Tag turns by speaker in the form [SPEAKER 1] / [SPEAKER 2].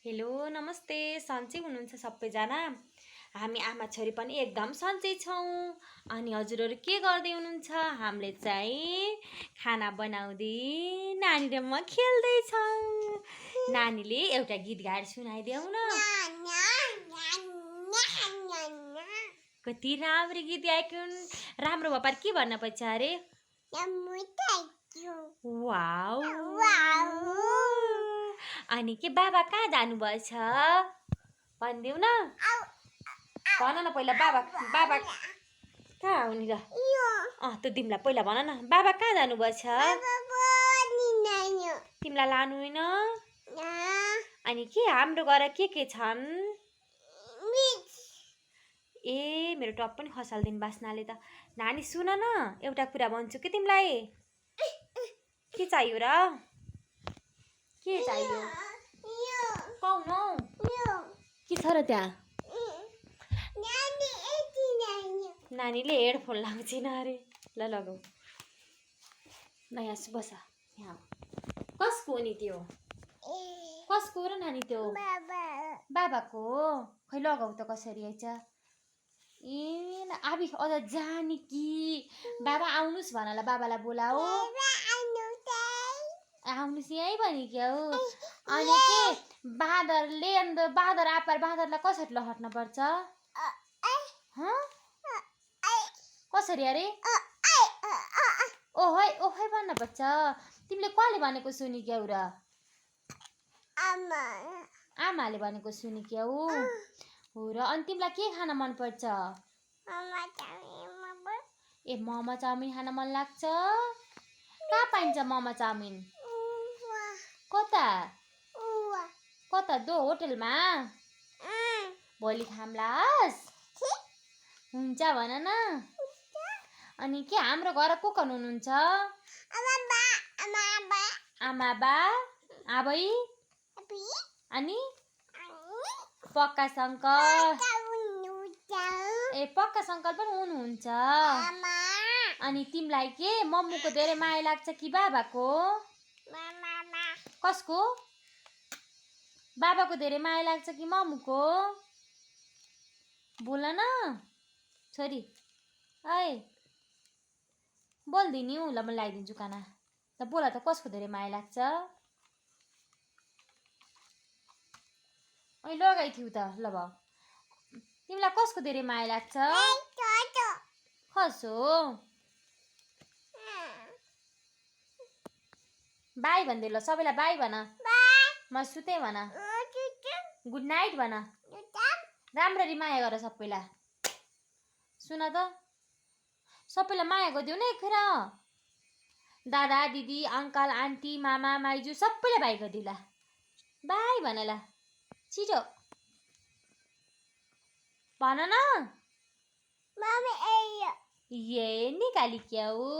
[SPEAKER 1] Hello नमस्ते सन्चै हुनुहुन्छ सबैजना। हामी आमा छोरी पनि एकदम सन्चै छौँ। अनि हजुरहरू के गर्दै हुनुहुन्छ? हामीले चाहिँ खाना बनाउँदै नानी र म खेल्दै छौँ। नानीले एउटा गीत गाएर सुनाइदेऊ न। कति राम्रो गीत गाएको। राम्रो भपार के भन्न पर्छ अरे? वाउ। अनि के बाबा कहाँ जानुभएछ भनिदेऊ न। भन न पहिला बाबा कहाँ हुने र? त तिमीलाई पहिला भन न बाबा कहाँ जानुभएछ? तिमीलाई लानु होइन? अनि के हाम्रो घर के छन्? ए मेरो टप पनि खसालिदिनु बास्नाले त। नानी सुन न एउटा कुरा भन्छु कि तिमीलाई। के चाहियो र? के चाहियो? पाउनु के छ र त्यहाँ? नानीले हेडफोन लगाउँछिन अरे। ल लगाऊ न। यहाँ बस यहाँ। कसको हो नि त्यो? कसको हो र नानी त्यो? बाबाको हो। खै लगाऊ त कसरी आइछ? ए आबी अझ जाने कि बाबा आउनुहोस् भन ल। बाबालाई बोलाऊ। आउनुहोस् यहीँ भने क्या हो। अनि के बाँदर आपार बाँदरलाई कसरी लहट्न पर्छ? कसरी अरे? ओहै ओहै भन्न पर्छ। तिमीले कसले भनेको सुनि क्याउ र? आमाले भनेको सुनि क्याउ हो र। अनि तिमीलाई के खान मन पर्छ? ए मोमो चाउमिन खान मन लाग्छ? कहाँ पाइन्छ मोमो चाउमिन? कता कता दो होटेलमा? भोलि खाम्लास? हुन्छ भन न। अनि के हाम्रो घर को हुनुहुन्छ? आमा बा आबै अनि पक्का सङ्कल। ए पक्का सङ्कल पनि हुनुहुन्छ। अनि तिमीलाई के मम्मुको धेरै माया लाग्छ कि बाबाको? कसको? बाबाको धेरै माया लाग्छ कि मम्मुको? बोल न छोरी। ऐ बोल्दिनी ल म ल्याइदिन्छु खाना। त बोल त कसको धेरै माया लाग्छ? ऐ लगाइथिउ त ल भाउ। तिमीलाई कसको धेरै माया लाग्छ? खस हो। बाई भनिदिए ल सबैलाई बाई भन। म सुते भन। गुड नाइट भन। राम्ररी माया गर सबैलाई। सुन त सबैलाई माया गरिदेऊ न एकखेर। दादा दिदी अङ्कल आन्टी मामा माइजू सबैलाई बाई गरिदिऊ ल। बाई भन ल छिटो भन न। ये निकाली क्या हो?